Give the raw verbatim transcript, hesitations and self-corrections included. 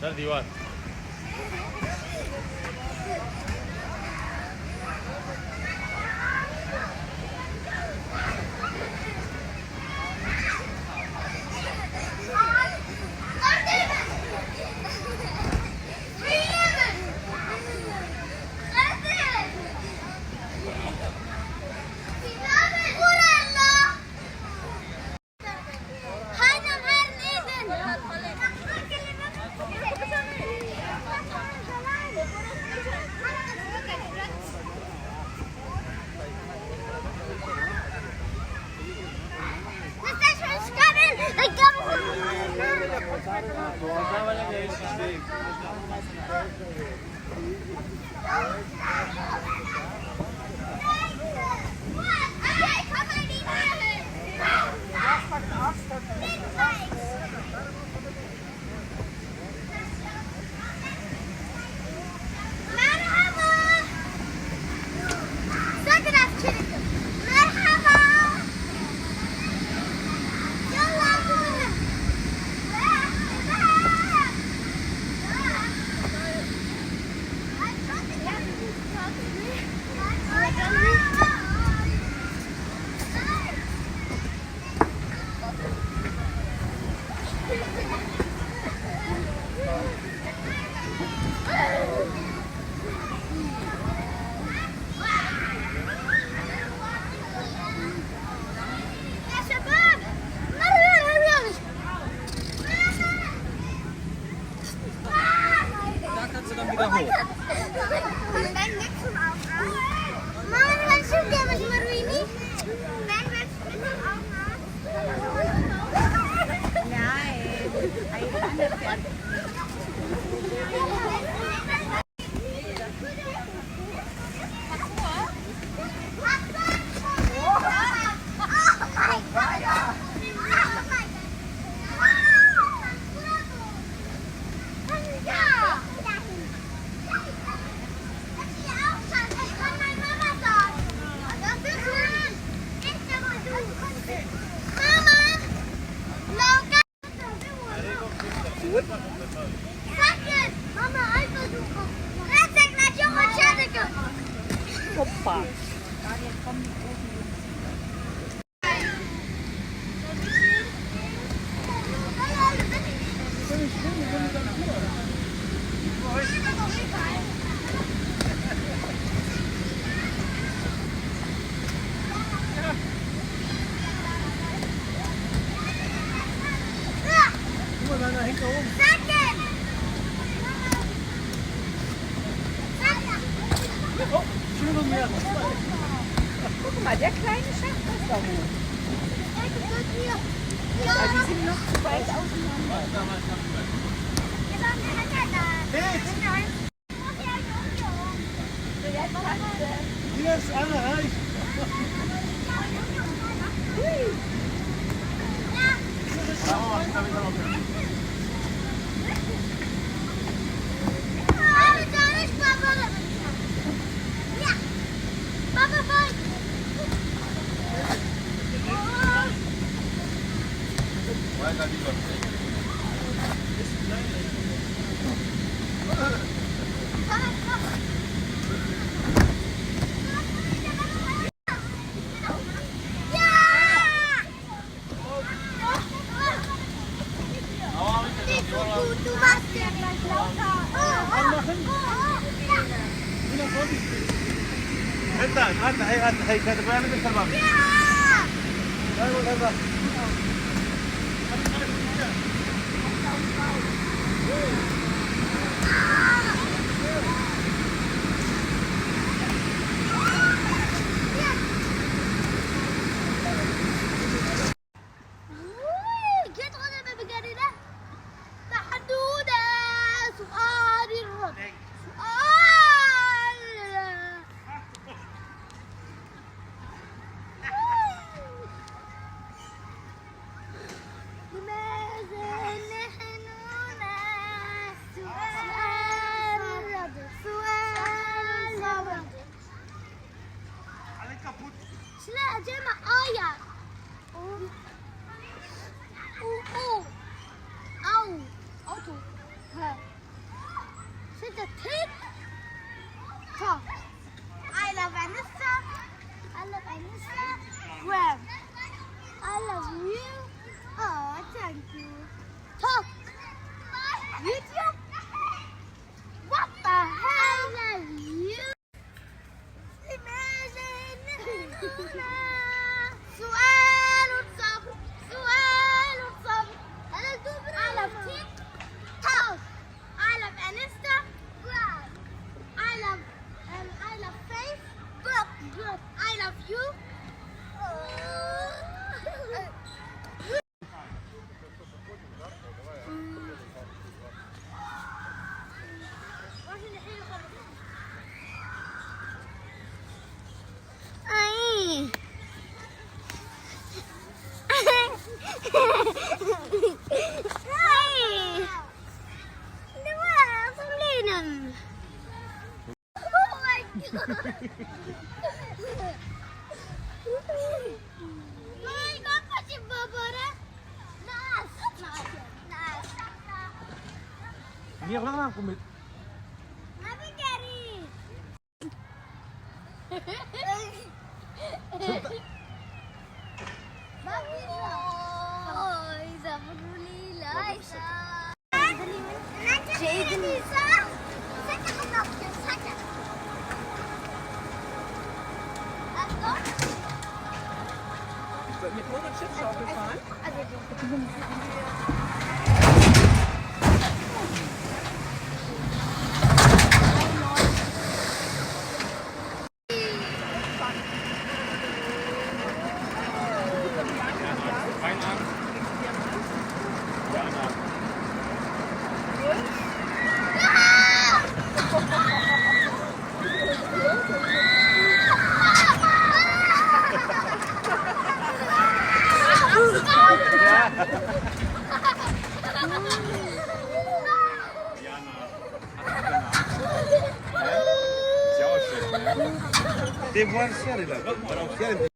Ser dîwar. Hoppa. Der kleine Schacht ist da hoch. Ja, die sind noch zu weit auseinander. Hier ist Anne Reich. Anmachen? Anmachen? Enta, enta, hey, enta, hey, kata bana bir sabah. Hey, bu sabah. Kê dixwaze me bigerîne? Mehdûd e, sualî rû. Sual. Nimêze nehnûne, sual. Sual. Şile ecê me aya. U, u, au. Auto. He. Şile tik. Tak. I love Anissa. I love Anissa. Where? I love you. Oh, thank you. Tak. YouTube. What the hell? I love you. سؤال صعب، سؤال صعب. أنا الدوبرة. I love TikTok. I love Instagram. I love, um, I love Facebook. I love you. Ay. Ay. Dua, Sabrina. Oh my God. Niye kadar komik? Tê buhar şerê la. Şerê.